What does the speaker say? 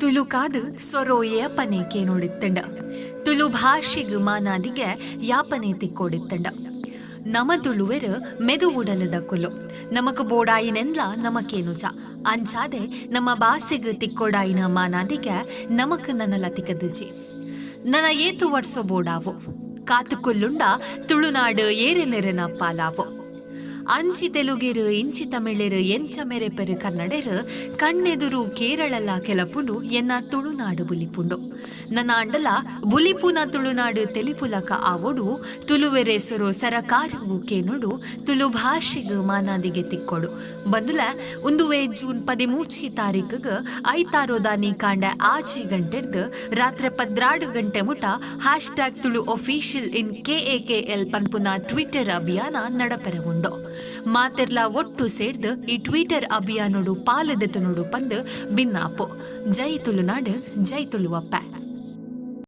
ತುಲುಕಾದ್ ಸೊರೊ ಏಪನೆ ಕೇನೊಡಿತ್ತ್ಂಡ್. ತುಲು ಭಾಷೆಗ್ ಮಾನಾದಿಗೆ ಯಾಪನೆ ತಿಕ್ಕೊಡಿತ್ತ್ಂಡ್. ನಮ ತುಳುವೆರ್ ಮೆದು ಉಡಲುದಕುಲು. ನಮಕ್ ಬೋಡಾಯಿನೆನ್ಲ ನಮ ಕೇನುಜ. ಅಂಚಾದೆ ನಮ್ಮ ಬಾಸೆಗ್ ತಿಕ್ಕೊಡಾಯಿನ ಮಾನಾದಿಗೆ ನಮಕ್ ನನಲ ತಿಕುದುಜಿ. ನನ ಏತ್ ವರ್ಸೊ ಬೋಡಾವು. ಕಾತ್ ಕುಲ್ಲುಂಡ ತುಳುನಾಡ್ ಏರೆನೆರೆನ ಪಾಲಾವು. ಅಂಚಿ ತೆಲುಗೆರ್ ಇಂಚಿ ತಮಿಳೆರ್ ಎಂಚ ಮೆರೆಪೆರ್ ಕನ್ನಡೆರ್ ಕಣ್ಣೆದುರು ಕೇರಳಲ ಕೆಲಪುಂಡು ಎನ್ನ ತುಳುನಾಡ್ ಬುಲಿಪುಂಡು ನನಾಂಡಲ ಬುಲಿಪುನ ತುಳುನಾಡ್ ತೆಲಿಪುಲಕ ಆವೊಡು ತುಲುವೆರೆ ಸೊರೊ ಸರಕಾರೊಗು ಕೇನೊಡು ತುಲು ಭಾಷೆಗ್ ಮಾನಾದಿಗೆ ತಿಕ್ಕೊಡು ಬಂದುಲ ಉಂದುವೇ ಜೂನ್ ಪದಿಮೂಜಿ ತಾರೀಕ್ಗ್ ಐತಾರೊದಾನಿ ಕಾಂಡೆ ಆಜಿ ಗಂಟೆರ್ದ್ ರಾತ್ರೆ 12 ಗಂಟೆ ಮುಟ hash tag Tulu official in KAKL ಪನ್ಪುನ ಟ್ವಿಟರ್ ಅಭಿಯಾನ ನಡಪೆರೆ ಉಂಡು. ಮಾತೆರ್ಲಾ ಒಟ್ಟು ಸೇರ್ದ್ ಈ ಟ್ವಿಟರ್ ಅಭಿಯಾನೊಡು ಪಾಲ್ ದೆತೊನೊಡು ಪಂದ್ ಬಿನ್ನಾಪು. ಜೈ ತುಲುನಾಡ್, ಜೈ ತುಲುವಪ್ಪೆ.